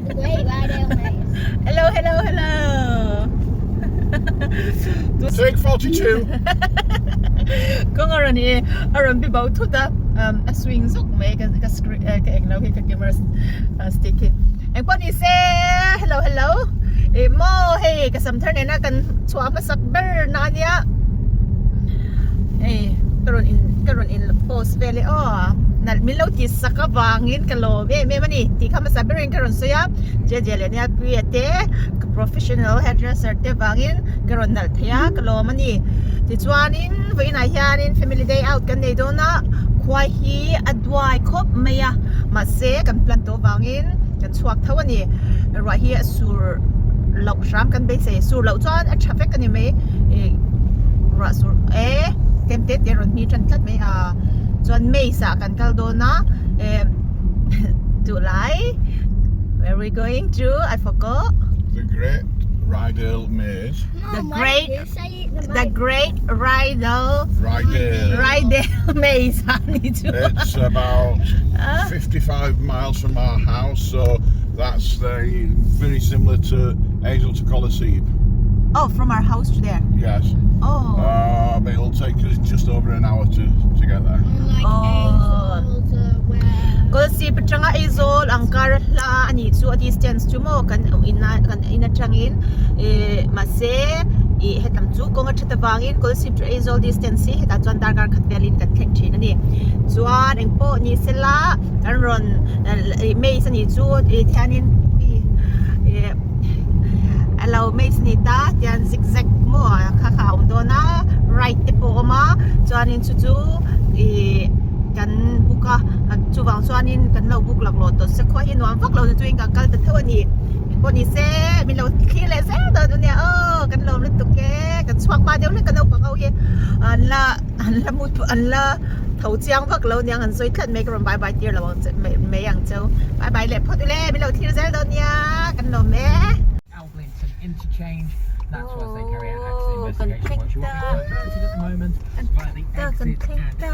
The Great Rydale Maze. Hello hello hello. Take 42. Kawng a rawn i a rawn bi bo thut a a swing zuk mai ka ka screen ka englo hi ka camera stick hi engpawh ni se hello hello ih maw hei ka sam thar nena kan chhuah hmasak ber na ania hei ka rawn in ka rawn in post vel e aw nalh min lo ti sak avangin ka lawm em em a ni tih kha hmasa berin ka rawn sawi a jeje leh Nialpuia te ka professional hairdresser te vangin ka rawn nalh thei a ka lawm a ni tichuanin vawiinah hianin family day out kan nei dawn a khua hi a duai khawp mai a mahse kan plan tawh vangin kan chhuak tho a ni ruah hi a sur loh hram kan beisei sur loh chuan a tha vek a ni mai ih ruah sur e tlem te te rawn hmi tan tlat mai a chuan maze ah kan kal dawn a eh duhlai where we going to I forgot The Great Rydale Maze. The Great The Great Rydale Rydale Rydale Maze a ni chu It's about 55 miles from our house so that's the very similar to Aizawl to Kolasib. Oh from our house to there? Yes. Oh. But it'll take us just over an hour to to get there. Oh. Kolasib atanga Aizawl ang kar hla a nih chu a distance chu maw kan in a kan in atangin eh mahse ih hetlam chu kawng a that avangin Kolasib to Aizawl distance hi hetah chuan darkar khat velin kan thleng thin a ni. Chuan engpawh ni sela kan rawn ih maze a nih chu ih thianin ih a lo maze a ni ta tian zig zag maw kha kha a awm dawn a right te pawh a awm a chuanin chu chu ih kan book a chuvang chuanin kan lo book laklawh tawh se khua hi nuam vak lo na chuin kan kal ta theuh a ni engpawh ni se min lo thlir leh zel dawn a nia aw kan lawm lutuk e kan chhuak hma deuh hlek a naupang ho hi an la an la mut an la tho chiang vak lo aniang an sawi tlat mai ka rawn bye bye tir lo ang che mai ang cheu bye bye leh phawt ule min lo thlir zel dawn nia kan lawm e. Aww kan thleng ta kan thleng ta kan thleng ta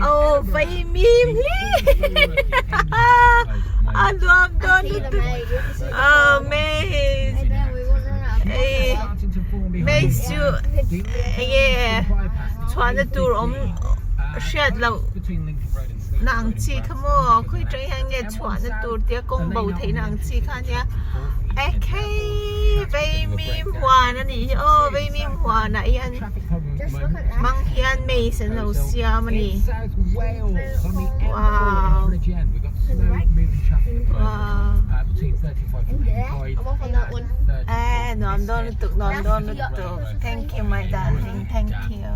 aww vaimim hi a nuam dawn lutuk aww maze hei maze chu enge chhuahna tur awm hriat loh na ang chi kha maw khawi tang hian nge chhuahna tur tia kawng bo theihna ang chi kha ania ekhei vaimim huan a nih hi aw vaimim huanah hian hmang hian maze an lo siam a ni wow wow eh nuam dawn lutuk nuam dawn lutuk thank you my darling thank you.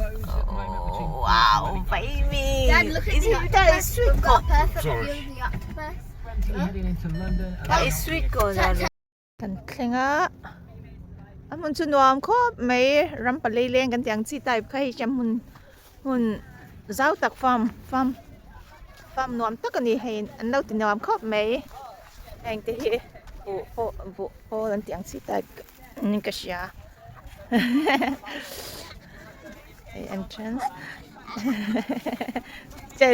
Oh, wow, baby. Dad, look at Is the it that is octopus. sweet We've got a corn. perfect Sorry. view of the octopus. That is sweet corn. Kan thleng a a hmun chu nuam khawp mai ram palei leng kan tih ang chi type kha hei hmun hmun zau tak farm farm farm nuam tak a ni hei an lo ti nuam khawp mai heng te hi buh pawh buh pawl an tih ang chi type niin ka hria. Hei entrance Che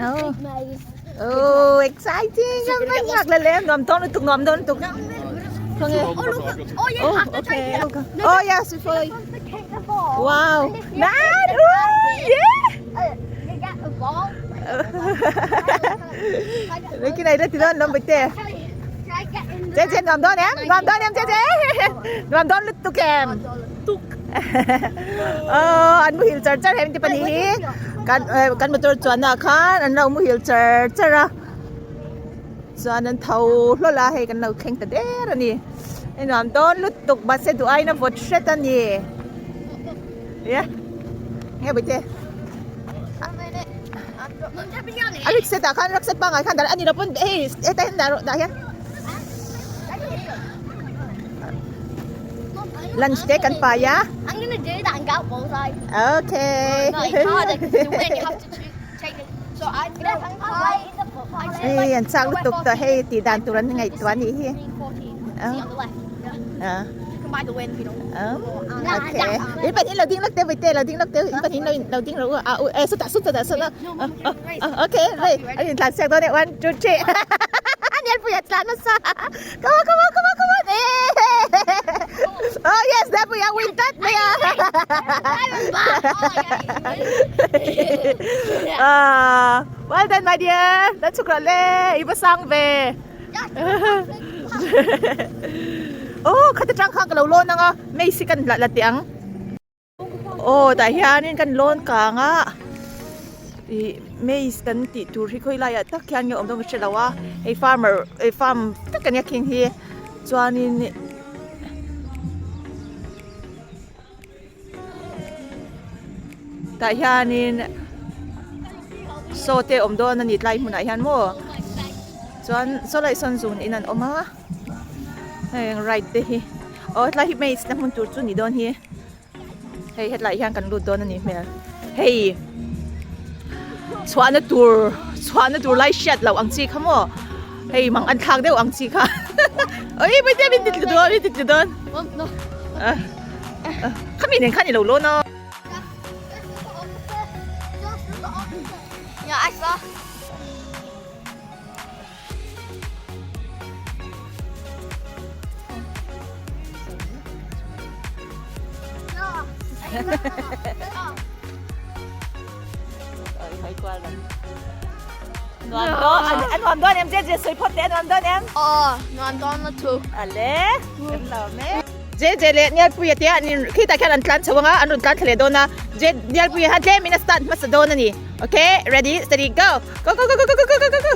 Oh. Oh, exciting! Ang ngak la le, nuam dawn lutuk, nuam dawn lutuk. Oh, look. Oh, you Oh, have to okay. take it. Oh, yes, we follow. You have to kick the ball. Wow. And if you Nan! kick the Oh, ball, yeah! You get the ball. Lấy cái này ra thì nó nó bị tè. Che che nuam dawn em, nuam dawn em che che. Nuam dawn lutuk em. Tuk. Oh, an muhil char char hem ti pahnih hi. Kan kan motor chuanna ah khan an lo muhil char char a. Chuan an tho hlawl a hei kan lo thleng ta der a ni. Hei nuam dawn lutuk mahse duh aiin a vawt hret a ni. Ye. Nge bawihte. A rickshaw ah khan rickshaw pangngai khan dah a ni lo pawn hei hetah hian dah rawh dah hian. Lunch te kan pai a. Okay. Hei an chak lutuk tawh hei tih dan tur an ngaihtuah anih hi. Okay. In pahnih lo ding lawk teh Vawite lo ding lawk teh in pahnih lo lo ding rawh u a u e sawtah sawtah sawtah okay hei an intlan siak dawn e one two three Nialpui a tlan nasa come on come on come on come on oh yes Nialpui a win tlat mai a well done my dear la chhuk rawh le i va sang ve oh khata tang khan ka lo lawn ang a mei si kan la la teh ang aw tah hianin kan lawn kang a ih maize kan tih tur hi khawi laiah tak hian nge awm dawn ka hre lo a hei farmer eh farm tak ania khing hi chuanin tah hianin saw te awm dawn a ni tlai hmunah hian maw chuan saw lai sawn zun in an awm a heng right te hi aw hetlai hi maize na hmun tur chu ni dawn hi hei hetlai hian kan lut dawn a nih hmel hei chhuahna tur chhuahna tur lai hriat loh ang chi kha maw hei mang an thlak deuh ang chi kha oi mite min ti tlu dawn min ti tlu dawn. Khami nen khan i lo lawn a. Nuam dawn em je je sawi phawt teh a nuam dawn em? Aw nuam dawn lutuk. Ale kan lawm e. Je je leh Nialpuia te an in khitah khian an tlan chho ang a an rawn tlan thla leh dawn a Je Nialpuia hian tlem in a start hmasa dawn a ni okay ready steady go go go go go go go go go go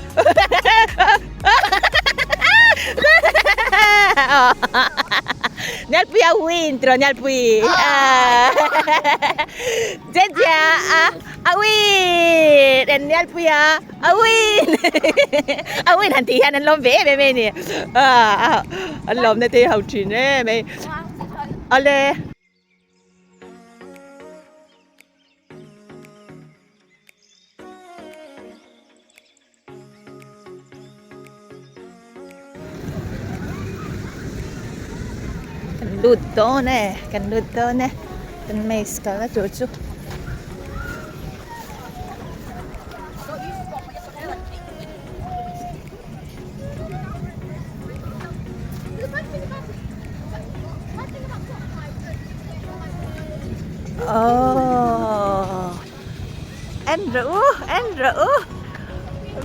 Nialpuia win tiraw Nialpui Je je a a win and Nialpuia a win a win han tih hian an lawm ve em em a ni an lawmna te hi ho thin em mai awle. Kan lut dawn e kan lut dawn e kan maze kalna tur chu. Oh. En rawh u, en rawh u.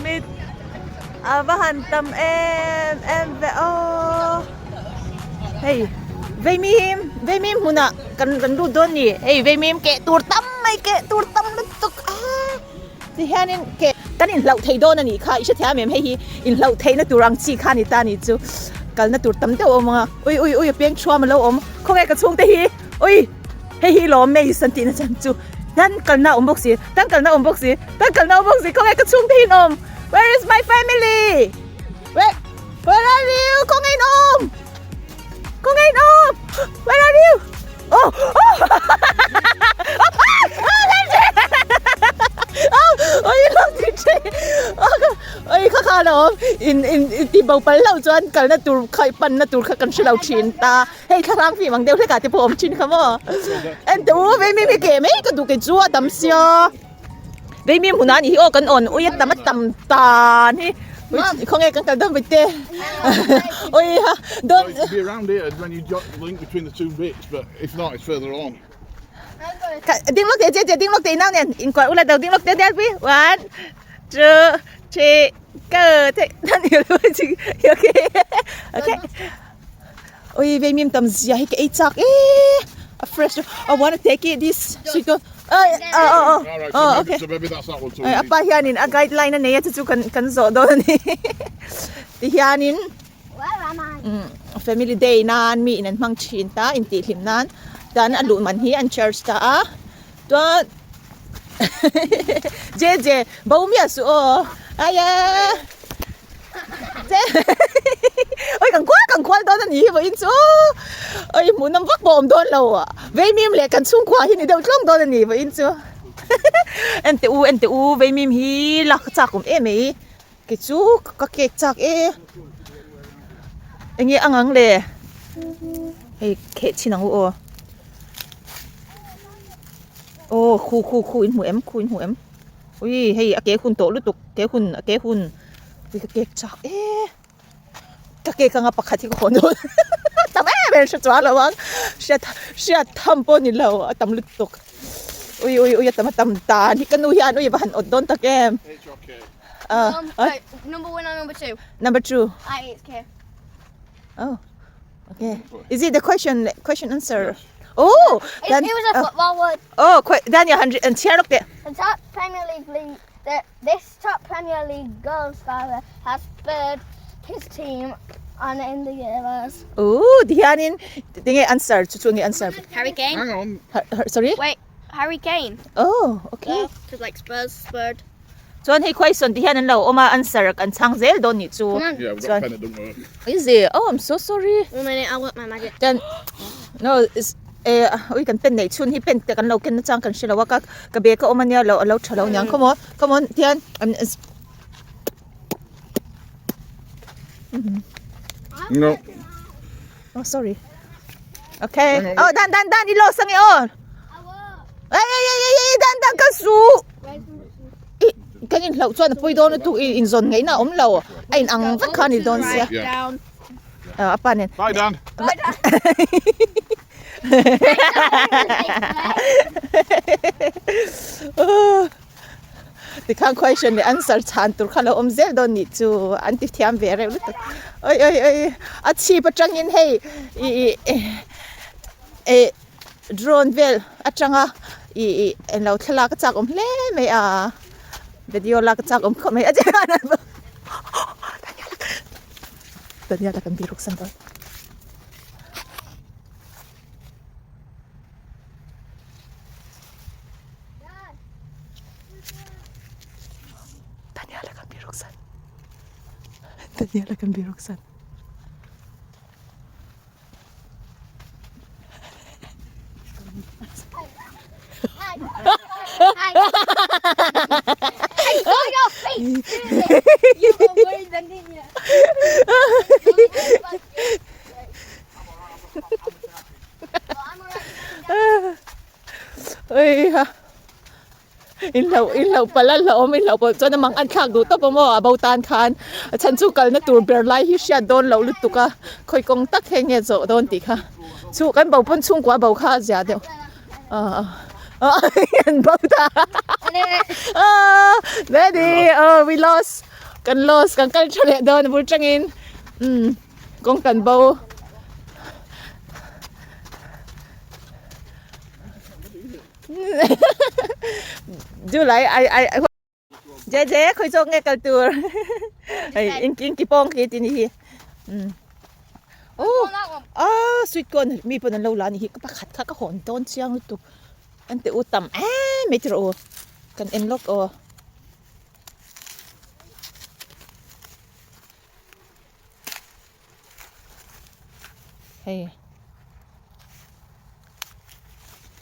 Mit a va han tam em em ve aw. Hei Veimim Veimim hmunah kan kan lut dawn ni. Hei Veimim keh tur tam mai keh tur tam lutuk a. Ti hianin keh kan inhlauh thei dawn a nih kha i hrethiam em hei hi inhlauh theihna tur ang chi kha a ni ta ni chu. Kalna tur tam deuh a awm ang a. Ui ui ui a peng thuam a lo awm. Khawnge ka chhungte hi ui. Hei hi lawm maze an tihna chan chu tan kalna awm bawk si tan kalna awm bawk si tan kalna awm bawk si khawnge ka chhungte hi an awm where is my family where where are you khawnge in awm khawnge in awm where are you oh oh oi lo ti che oi kha kha lo in in ti bo pal lo chuan kalna tur kha panna tur kha kan hre lo thin ta. Hei thlarang fim ang deuh hlek ah te pawh awm thin kha maw. En teh u vei mi mi ke mai ka duh kei chu a tam sia. Vei mi hmunah anih hi aw kan awn ui a tam a tam tan hi. Ui khawnge kan kal dawn vei te. Ui ha dawn. Ding lawk teh che che ding lawk teh inau nen inkuah ula do ding lawk teh teh pui one two three go te nan okay okay. Oi vei mim tam zia hi ka ei chak e a fresh I wanna take it this sweet corn ai oh oh oh oh okay ai apa hianin a guideline a nei a chu chu kan kan zawh dawn a ni ti hianin family day nan mi in an hmang thin ta intihhlim nan tan a luh man hi an charge ta a chuan J J bo miah suh aw aya. Oi kan kual kan kual dawn a ni hi vawiin chu oi hmuhnawm vak pawh awm dawn lo Veimim leh kan chhungkua hi ni deuh tlawng dawn a ni vawiin chu en teh u en teh u Veimim hi lak chak awm em mai kei chu ka cake chak e eng nge ang ang le hei kheh chhin ang u aw aw khu khu khu in hmu em khu in hmu em ui hei a ke hun tawh lutuk ke hun a ke hun ui ka cake chak e. Ka cake anga pakhat hi ka hawn dawn tam em em hre chuang lo ang hriat hriat tham pawh ni lo a tam lutuk ui ui ui a tam a tam tan hi ka nu hian ui a va han awt dawn tak em Number one or number two? Number two. I it's okay. Oh, okay. Is it the question question answer? Oh, then, it, it was a football word. Oh, Daniel, and chhiar lawk teh. The top Premier League league The, this top Premier League goal scorer has spurred his team on in the Euros. Ooh, ti hianin tinge answer chu chu nge answer. Harry Kane. Hang on. Sorry? Wait, Harry Kane. Oh, okay. Because like Spurs spurred. Chuan hei question ti hian an lo awm a answer kan chhang zel dawn nih chu. Yeah, we've got a pen that doesn't work. Is it? Oh, I'm so sorry. One minute, I'll work my magic. Then no, it's Eh ui kan pen neih chhun hi pen te kan lo ken nachang kan hre lo a ka ka bag a awm ania lo a lo tha lo aniang come on come on tihian an No. Oh sorry. Okay. Oh dan dan dan i los ange aw. Ei ei ei ei ei dan dan ka su. I kan in hloh chuan a pui dawn lutuk i inzawn ngaihna a awm lo a in ang vek kha a ni dawn sia. A pa nen. Bye Dan. Bye Dan. Tikhan question leh answer chhan tur kha lo awm zel dawn nih chu an ti thiam ve reuh lutuk. Oi oi oi a chhip atangin hei i i drone vel atanga i i englo thlalak a chak awm hle mai a video lak a chak awm khawp mai a. Daniel a kan biruk san dawn. Daniel a kan biruk san. Daniel a kan biruk san. In hloh in hloh palh a hlauhawm in hloh pawh chuan a mang an thlak duh tawp a maw a bo tan khan a chhan chu kalna tur ber lai hi hriat dawn loh lutuk a khawi kawng tak heng nge zawh dawn tih kha chu kan bo pawn chhungkua bo kha a zia deuh ah an bo ta ah daddy oh we lost kan lost kan kal tha leh dawn a bul tangin umm kawng kan bo. July ai ai Je je khoi chok nge kal tur ai in kin ki pong ki tin hi oh ah sweet corn mi pon an lo la ni hi ka pakhat kha ka hon ton chiang lutuk an te u tam em mai tiro kan en lok aw Hei.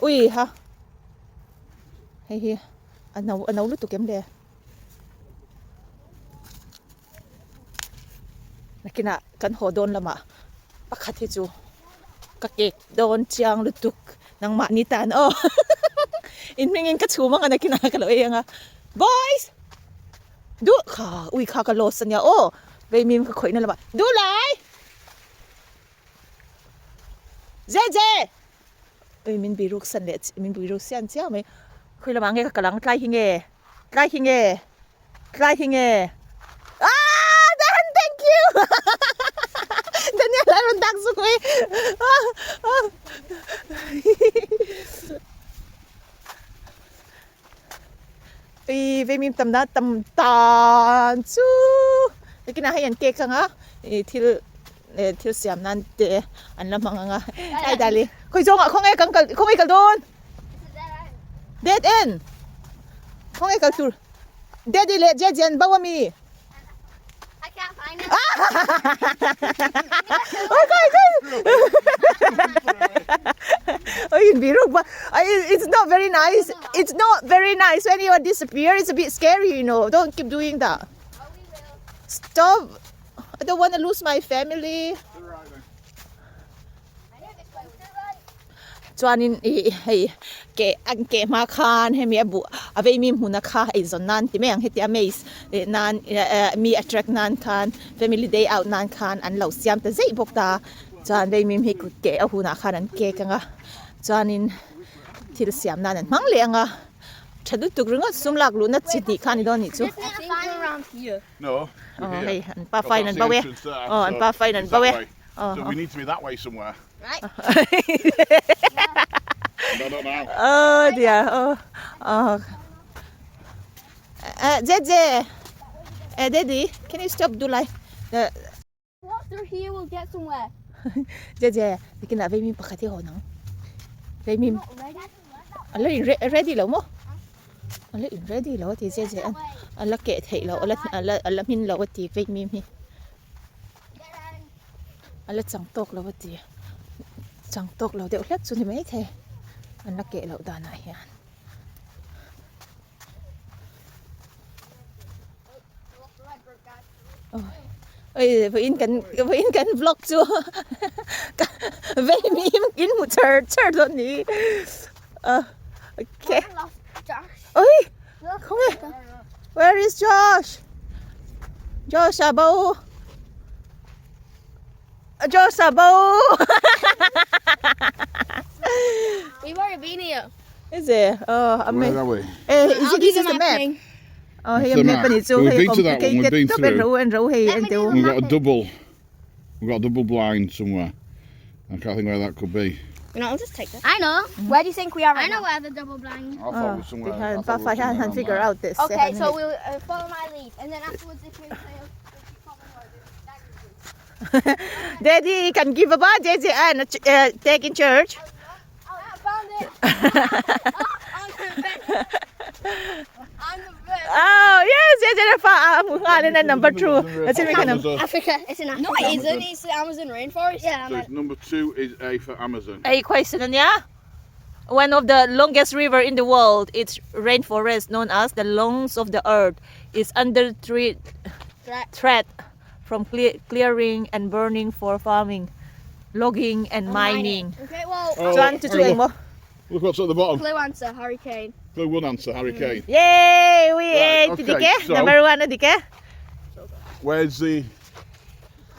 Ui ha. Hei hi. A no a no lutuk em le. Nakinah kan haw dawn lamah pakhat hi chu ka cake dawn chiang lutuk nangmah ni tan aw. In hmingin ka chhum anga nakinah ka lo ei anga. Boys! Duh kha ui kha ka loss ania aw veimim ka khawihna lamah duh lai Ze ze ui min biruk san leh min biruk sian chiang mai khawi lamah nge ka kal ang tlai hi nge tlai hi nge tlai hi nge ah Dan thank you Daniel a rawn dak zuk mai ah ah Ui veimim tam na tam tan chu nakinah hei an cake anga ih thil eh thil siam nan te an la hmang anga ai dali khawi zawngah khawnge kan kal khawnge kal dawn dead end khawnge kal tur daddy leh jeje an bo ami. can't find it. Oi kai kai. Oi in biruk ba. It's not very nice. It's not very nice when you disappear. It's a bit scary, you know. Don't keep doing that. Stop. I don't want to lose my family. Chuanin ih hei keh an keh hma khan hemi a buh a vei mi hmuna kha eizawn nan ti mai ang heti a maze leh nan mi attract nan khan family day out nan khan an lo siam ta zeih bawk ta chuan vei mim hi kut keh a hunah khan an kek ang a chuanin thil siam nan an hmang leh ang a tha lutuk ringawt sum lak luhna chi hnih kha a ni dawn anih chu. Aw hei an pa fain an bo e aw an pa fain an bo e aw. Oh dear. Oh. Oh. Jeje. Eh, Daddy, can you stop do like the Walk through here, we'll get somewhere. Jeje, nikin ah veimi pakhat hi haw nang. Veimi ala in ready lo mo. Ala in ready lo ti Jeje an. Ala ke thei lo, ala ala ala hmin lo ti veimi hi. A la chang tawk lo a ti chang tawk lo deuh hlek chu ni maithei an la keh loh danah hian. Oi vawiin kan vawiin kan vlog chu vei mi in hmu char char dawn ni okay oi khawnge where is Josh Josh a bo Josh a bo We've already been here. Is it? Oh, a Where are we? Eh, is it, this is the map. Oh, hei a map ani chu. We've Hei been to that one, we've been complicated top en through. ro en ro hei en teu. We've got a double. We've got a double blind somewhere. I can't think where that could be. You know, I'll just take this. I know. Where do you think we are right I know now? where the double blind. I thought it was somewhere. I Tihian thought pa we were fa hian somewhere han around figure there. out this. Okay, so we'll follow my lead, and then afterwards, if we fail, Daddy can give a ba JJ an take in church. Oh, I found it. On the bed. On the bed. Oh, yes, JJ na fa a mu nga le na number 2. That's it kan. Africa. It's in Africa. No, it isn't. It's the Amazon rainforest. Yeah, So it's number 2 is A for Amazon. A question ania. One of the longest river in the world, its rainforest known as the lungs of the earth is under threat Threat. threat from clearing and burning for farming, logging and mining. Okay, well, Oh, Chuan chu chu hang eng on, maw? Look what's at the bottom. clue answer, Harry Kane. Clue one answer, Harry Kane. Yay! We Right, ate ti okay, dike. so- Number 1 a dike. Where's the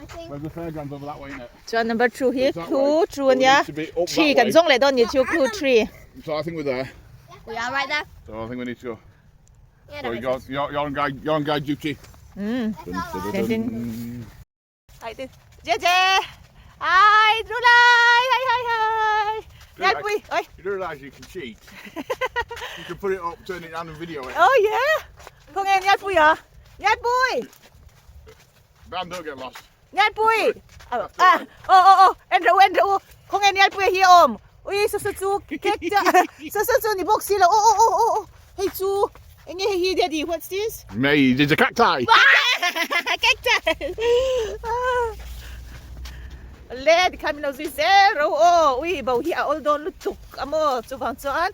I think. Where's the fairgrounds over that way, isn't it? Chuan number 2 hi It's that clue way. true So we ania. need to be up that Tree kan way. zawng leh dawn ni chu clue 3. So I think we're there. We are right there. So I think we need to go. Yeah, So that you makes got, sense. you're, you're on guide, you're on guide duty. Mm. Dun, dun, dun, Dun, dun. dun. Hi tin. Jeje. Hi, Drulai. Hi, hi, hi. Right. Ngai pui. Oi. You do realise you can cheat? you can put it up, turn it down and video it. Oh yeah. Không nghe Ngai pui à? Ngai pui. Bam, don't get lost. Ngai pui. Ah, oh oh oh. En ro en ro. Không nghe Ngai pui hi om. Ui, su su chu kek cha. Su su chu ni bok si lo. Oh oh oh oh. Hei chu. Enge hei hi daddy, what's this? Mate, it's a cacti. Cacti. Le ti khan min lo zui zel ro aw ui bo hi a awl dawn lutuk a maw chuvang chuan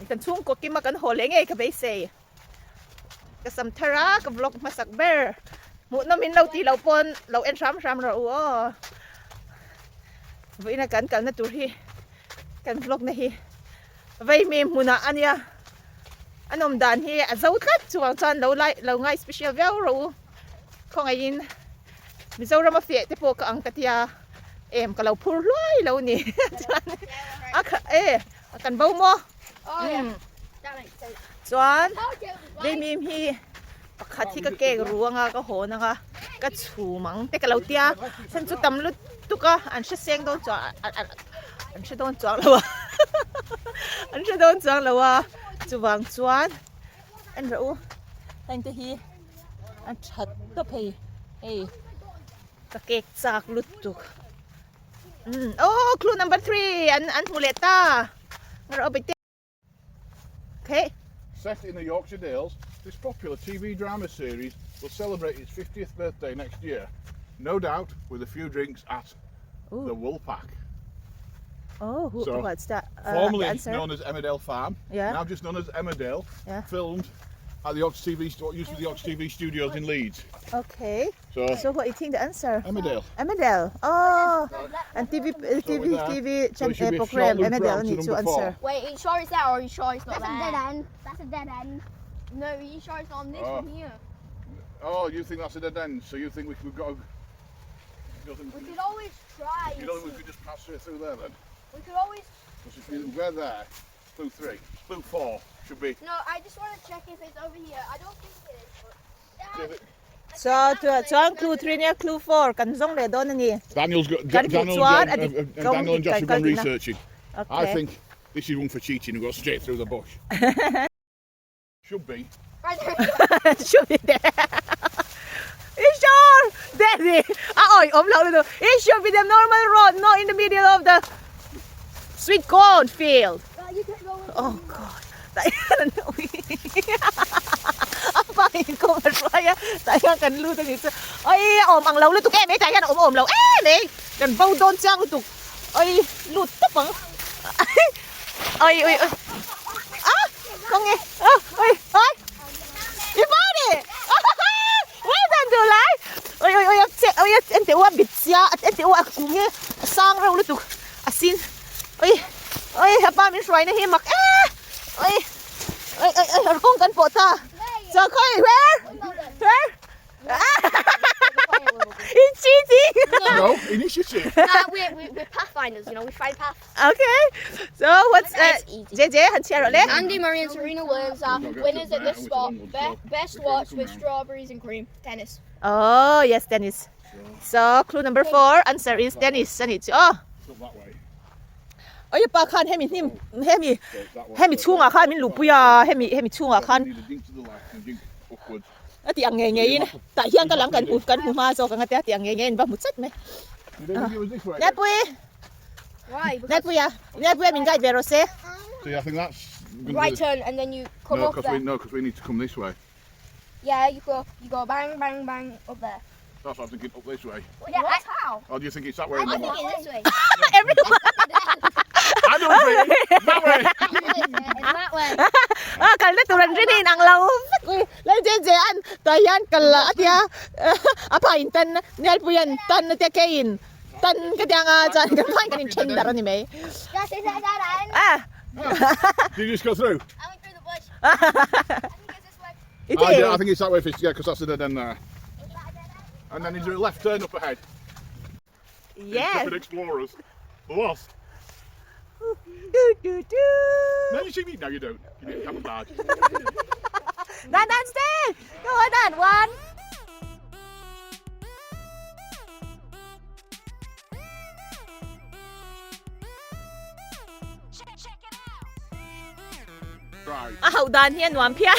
kan chhungkaw kima kan haw leh ngei ka beisei ka sam thar a ka vlog hmasak ber hmuhnawm in lo tih loh pawn lo en hram hram rawh u aw vawiin a kan kalna tur hi kan vlog na hi vaimi hmunah a nia a nawm dan hi a zo tlat chuvang chuan lo lai lo ngai special viau rawh u khawngaihin. Mizoram a fiah te pawh ka ang ka tia em ka lo phur hluai lo ni chuan a kha e kan bo maw chuan Lemim hi pakhat hi ka cake ru anga ka hawn anga ka chhum ang te ka lo tia chhan chu tam lutuk a an hre seng dawn chuang an hre dawn chuang lo a an hre dawn chuang lo a chuvang chuan en rawh u heng te hi. A that tawp hei hei ka cake chak lutuk umm aw clue number 3 an an hmu leh ta ngarawh bete okay. Set in the Yorkshire Dales, this popular TV drama series will celebrate its 50th birthday next year. No doubt with a few drinks at Ooh. the Woolpack. Oh, who, So, what's that? Uh, Formerly the answer? known as Emmerdale Farm, Yeah. now just known as Emmerdale, Yeah. filmed at the Ox TV, what used to be the Ox TV studios in Leeds. Okay. So, So what you think the answer? Emmerdale. Emmerdale. Oh, and TV So TV we're there. TV So it chan should be a program short loop Emmerdale round to ni chu number answer. four. Wait, are you sure it's there or are you sure it's not That's a there? dead end. That's a dead end. No, are you sure it's not on this Oh. one here? Oh, you think that's a dead end? So you think we, we've got to... You don't We think, could always try. you and don't think we see. could just pass it through there then? We could always. Because if you we're there, clue three, clue four should be. No, I just want to check if it's over here. I don't think it is. But... Give it- So to chuan clue 3 nia clue 4 kan zong leh dawn ani. Daniel's got Kan Daniel, chuan and, a John, dik and kawng Daniel and dik Josh have kal gone dikna. researching. Okay. I think this is one for cheating. We've got straight through the bush. should be. Right there. should be there. You sure? Daddy. Ah, oi, om lo lu. It should be the normal road, not in the middle of the sweet corn field. Right, you can go with Oh God. Tại Apa ko maswaya. Tại kan lu ta ni chu. Oi, om ang lo lu tuk em ấy tại hian om om lo em ấy. Kan bo don chang lu tuk. Oi, lu tap ang. Oi, oi, oi. Ah, không nghe. Ah, oi, oi. You found it. Well done, Dulai. Oi, oi, oi, oi, oi, ente ua bit sia, ente ua ku nge sang rau lu tuk. Asin. Oi, oi, apa min hruai na hi mak eh. Oi. Oi, oi, oi, ar kawng kan pawh ta. So, khawi, where? Where? In cheating. No, initiative. Nah, we're, we're, we're pathfinders, you know, we find paths. Okay. So, what's That's easy. JJ, han chhiar rawh le. Andy Murray and Serena Williams are We've got to get winners to at there, this which is spot. onwards, Be- so best we can watch come with round. strawberries and cream. Tennis. Oh, yes, tennis. So, clue number 4, answer is tennis. Ani chu. Oh. It's up that way. Oi, pa khan hemi hnim hemi So it's that way. hemi chungah khan min luhpui a, hemi hemi chungah So khan we need a dink to the left and dink upwards. a ti ang ngei ngei in tah hian ka lam kan hmu kan hmu hma zawk ang a tia ti ang ngei ngei in va hmu chat mai. You don't think it was this way? Netpui Why? Because Netpui a Netpui a min guide ve rawh se. See, I think that's gonna right be the- turn and then you come No, up because there. we no, 'cause we need to come this way. Yeah, you go you go bang bang bang up there. That's what I'm thinking. Up this way. Yeah, I, how? Or do you think it's that way? I in the think back? it's this way. Everyone I don't think it's that way. It's that way. a kal na tur an rin in ang lo vek ui lal je je an tah hian kal a tia a pha in tan Netpui an tan a tia ke in tan ka tia anga chuan kan hmain kan in then darh a ni mai. Yes, it's that end. Ah Did you just go through? I went through the bush. I think it's this way. It I, is. I think it's that way. If it's, yeah, because that's the dead end there. And then is there a left turn up ahead? Yes. Intrepid explorers. The lost. Do do do. No, you see me. No, you don't. You need camouflage. Dan dan stay. Go on Dan. One. Right. A ho dan hi a nuam phian.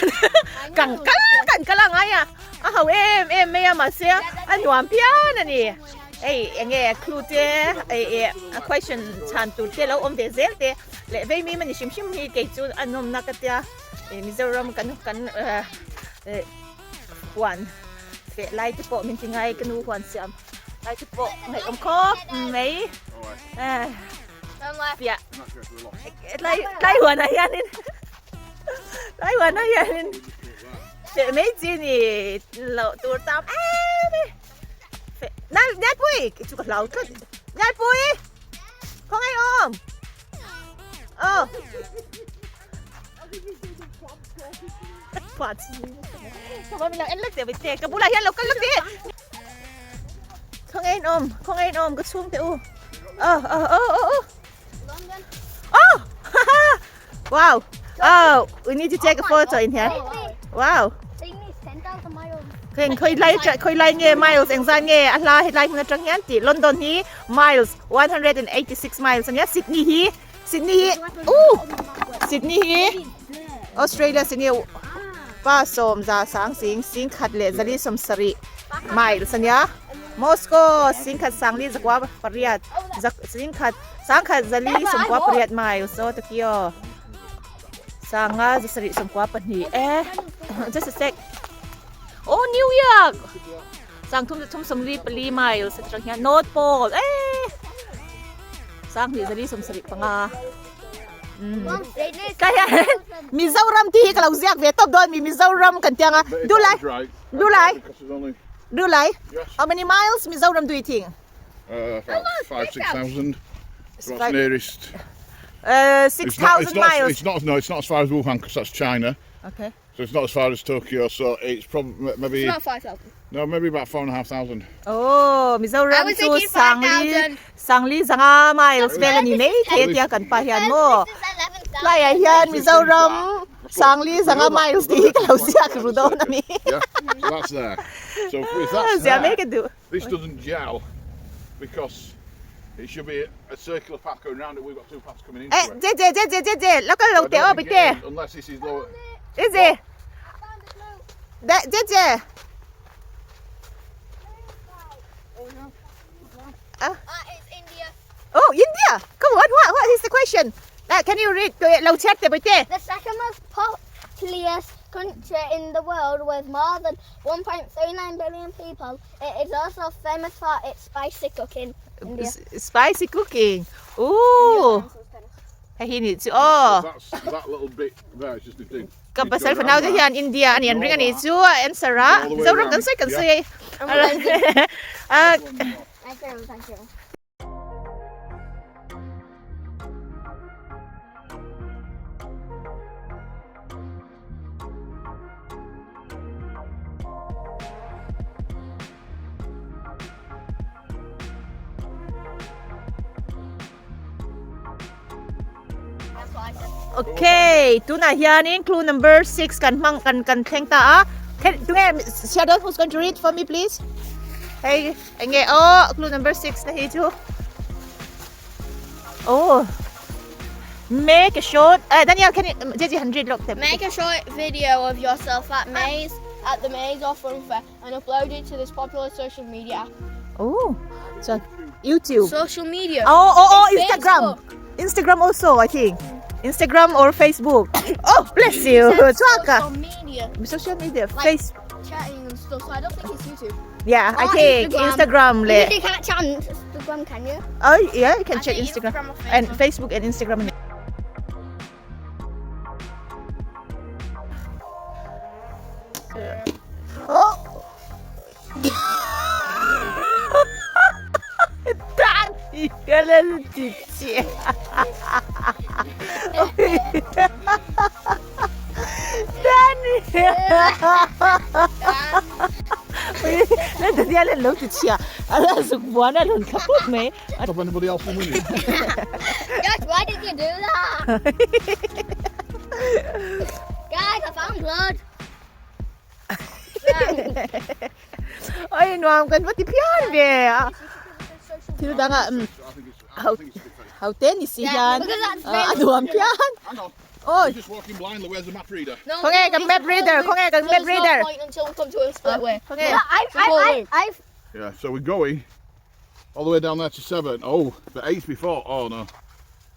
Kan kal kan kal a ngai a. A ho em em mai a mahse a nuam phian a ni. Hei eng nge clue te ei eh a question chhan tur te lo awm ve zel te leh vei mi mani hrim hrim hi kei chu a nawmna ka tia eh Mizoram kan kan eh eh huan feh lai te pawh min ti ngai ka nu huan siam lai te pawh ngaihawm khawp mai eh piah tlai tlai huanah hianin tlai huanah hianin feh mai chi ni loh tur tam em em feh nal Nalpui chu ka hlau tlat Nalpui khawngaih awm aw ka bulah hian lo kal lawk tih khawngaih awm khawngaih awm ka chhung teh u aw aw aw aw aw oh wow oh we need to take a photo in here wow Khawi lai khawi lai nge miles engzat nge a hla helai hmun atang hian tih London hi miles 186 miles ania Sydney hi Sydney hi uh Sydney hi Australia Sydney pa sawm za sang sing sing khat leh zali sawm sarih miles ania Moscow sing khat sangli zakua pariat zak sing khat sang khat zali sawmkua pariat miles aw Tokyo. Sanga 74 eh just a sec. Oh New York. 3334 miles atang hian North Pole eh 2475. Ka hian Mizoram tih hi ka lo ziak ve tawp dawn mi Mizoram kan tia anga Dulai Dulai Dulai how many miles Mizoram do you think? Uh, about 5 6,000. What's nearest? 6,000 miles. It's not, no, it's not as far as Wuhan because that's China. Okay. So it's not as far as Tokyo, so it's probably maybe. It's about 5,000. No, maybe about 4,500. Oh, Mizoram chu Sangli Sangli zanga miles vel a ni mai thei a tia kan pa hian maw. Tlaiah hian Mizoram Sangli zanga miles tih hi ka lo ziak ru dawn a ni. Yeah, so that's there. So if that's Zia mai there, ka duh. this doesn't gel because it should be a circular path going round it. We've got two paths coming into Eh, it. je je je je je je, lo kal lo I teh don't aw think bite. it is, Unless this is lower. Je je. De je je. Ah, it's India. Oh, India. Come on, what what is the question? Uh, can you read? Lo chat teh bite. The second most populous country in the world with more than 1.39 billion people. It is also famous for its spicy cooking. India. Spicy cooking. Ooh. Hei hi nih chu aw. That's that little bit there is just the thing. Ka pasal fanau te hian India ani an ring ani chu a answer a. Zoram kan sawi kan sawi. Thank you, thank you. Okay, tunah hianin clue number 6 kan hmang kan kan thleng ta a. Can tunge Shadow who's going to read for me please? Hei, enge oh clue number 6 na hi chu. Oh. Make a short uh, Daniel can you Jeji han read lok te. Make a short video of yourself at maze at the maze or fun fair and upload it to this popular social media app. Oh, so YouTube. Social media. Oh, oh, oh, It's Instagram. Facebook. Instagram also, I think. Instagram or Facebook. Oh, bless you. Chuaka. Social media. Social media, Like- face. Chatting and stuff, so I don't think it's YouTube. Yeah, I Or think Instagram. Instagram. Le. You can't chat on Instagram, can you? Oh, yeah, you can I check think Instagram. Instagram or And Facebook and Instagram. Oh. Daniel 姐姐。Daniel. Le Daniel lo ti chia. Ala suk buana lon kaput me. Stop anybody else from winning. Josh, why did you do that? Guys, I found blood. Oi nuam kan va ti phian ve. Thil danga um I think it's a bit fake. ho te ni si hian. Because that's A nuam phian. Hang on. Oi. You're just walking blindly. Where's the map reader? No, Khawnge kan map reader, khawnge kan map There's no reader. point until we come to a split way. Khawnge. I, I, Yeah, so we're going all the way down there to seven. Oh, the eight's before. Oh no.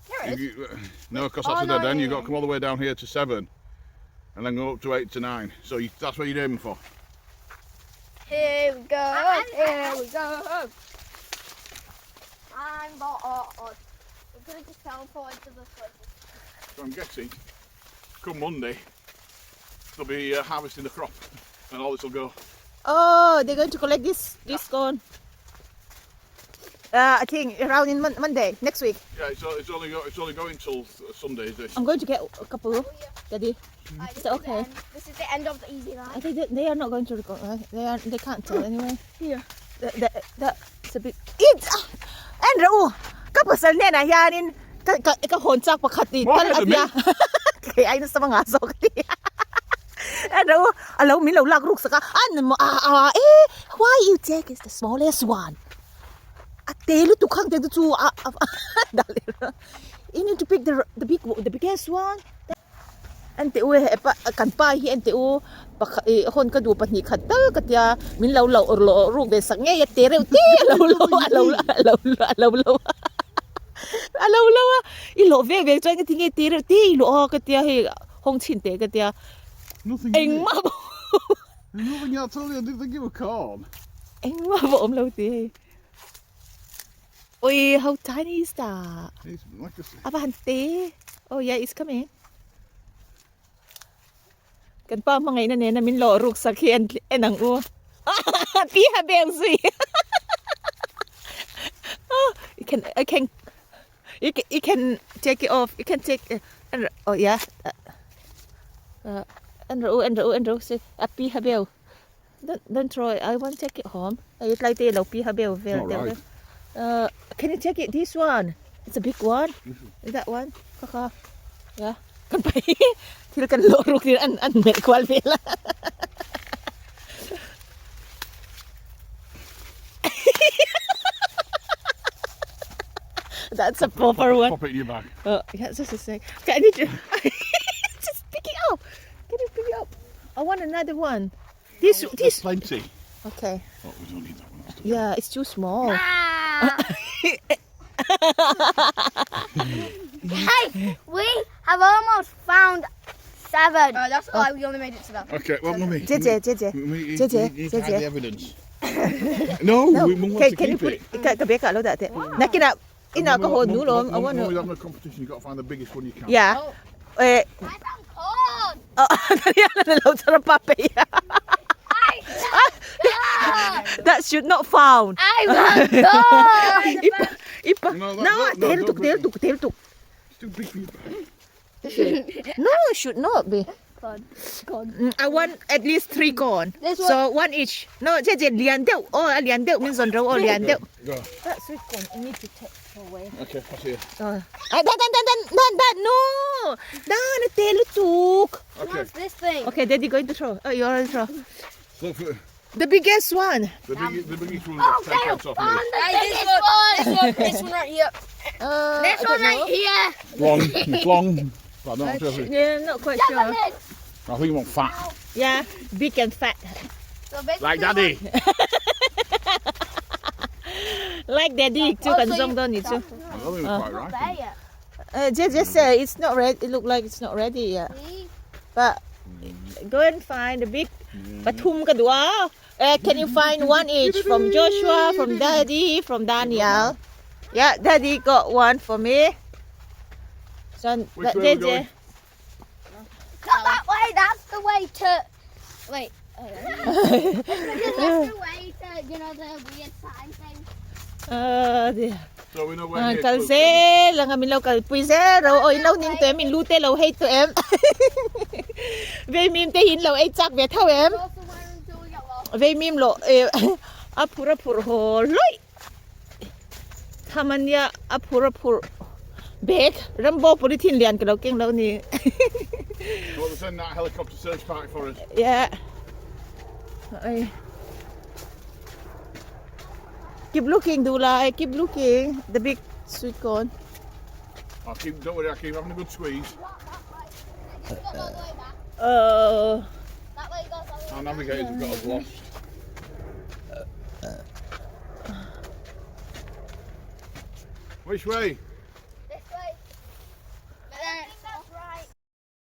There it is. You- no, because that's Oh, a dead no, end. yeah, You've got to come all the way down here to seven, and then go up to 8 to 9. So you, that's what you're aiming for. Here we go. Here we go. I'm bored. We could have just teleported to this place. So I'm guessing, come Monday, they'll be uh, harvesting the crop, and all this will go. Oh, they're going to collect this this corn. Uh, I think around in mon Monday next week. Yeah, it's, it's only go, it's only going till Sunday. Is this? I'm going to get a couple, Daddy. Right, Is that okay? The end. This is the end of the easy line. I think they, they are not going to record. Right? They are. They can't tell anyway. Here. That that that's a bit. It's Andrew. Ka pasal hnenah hianin ka ka ka hawn chak pakhat i Maw tal a hei tia kei ai nasa manga zawk a ti Andrew a lo min lo lak ruk sak a an maw a a e why you take is the smallest one a te lutuk khang te chu a a dah leh rawh you need to pick the the big the biggest one Ente u he pa kan pa hi ente u pakhat ih hawn ka duh pahnih khat tal ka tia min lo loh lawh ruk ve sak ngei a te reuh te a lo lo a lo a lo a lo lo a lo lo a i lawh vek vek chuan ka ti nge te reuh te i lawh a ka tia hei. Hawng chhin teh ka tia. Engmah pawh Engmah pawh awm lo ti hei. Ui how tiny is that? A va han te. Oh yeah it's coming. Kan pa hmangaihna nena min lawh ruk sak hi en en ang u. Pi ha bel zui. Oh, you can I can you can, you can take it off. You can take uh, oh yeah. Uh, en ro en ro en ro se a pi ha bel. Don't don't throw it. I want take it home. Ai tlai te lo pi ha bel vel deuh vek. Uh, can you take it this one? It's a big one. That one. Kha kha. Yeah. Kan pai thil kan lawh ruk tin an an melh kual vel a. That's a proper one. Pop it in your bag. Oh, yeah, just a sec. Can you just pick it up? Can you pick it up? I want another one. This, There's this. plenty. Okay. Oh, we don't need that one. That's too Yeah, it's too small. Hey, we have almost found seven. That's a lie. We only made it to that. Okay, well, mummy. 姐姐，姐姐， We, 姐姐， we need 姐 to hide 姐。 the evidence. No, No, we want can, to can you keep put it. it? Ka ka beka lo da te. Nakina ina ka ho nu lo. I want We're to. having a competition. You've got to find the biggest one you can. Yeah. Oh. Eh, I found corn. oh, lo tara pape. I found That should not found. I want corn. Ipa, ipa. No, that- No, no, no, tel don't tuk, put tel it. tuk, tel tuk. It's too big for your bag. No, should not be. Corn. Corn. I want at least three corn. This one- So one each. No, 姐姐两豆哦，两豆 means on row 哦，两豆。 Go. That sweet corn, I need to take away. Okay, pass here. Oh. Ah, dan dan dan dan dan dan no. Dan tel tuk. Okay, What's this thing? Okay, daddy going to throw. Oh, you already throw. so for The biggest one. the, big, the biggest one Oh, got 10 pence off me. found the Hey, this biggest one, one. this one, this one right here. This I one don't right know. here. Long, it's long. But I'm not sure. Yeah, not quite sure. Seven. I think you want fat. Yeah, big and fat. So basically, Like daddy. Like daddy, 就 Oh, 很 so 重 you- 的你就。 I don't think it's quite Not right. there yet. 姐姐 said it's not ready. It look like it's not ready yet. See? But go and find the big pathum ka dua. Can you find one each from Joshua, from Daddy, from Daniel? Yeah, Daddy got one for me. So Which that way are we 姐姐 going? Not that way. That's the way to. Wait. Because that's the way to, you know, the weird sign thing. Dear. So we know where Ah, near kal close se lang amin lo kal pui se ro oi lo ning te min lu te lo hei to em. Ve mim te hin lo ei chak ve thau em. Go somewhere until we get lost. Ve mim lo e a phur a phur ho loi. Thamania a phur a phur bag rambo polythene lian ka lo keng lo ni. Well, they send that helicopter search party for us. Yeah. Ai. Keep looking, Dula. I keep looking. The big sweet corn. I'll keep, don't worry, I'll keep having a good squeeze. Not that way. Just go all the way back. That way goes all the way Our navigators have got us lost. Which way?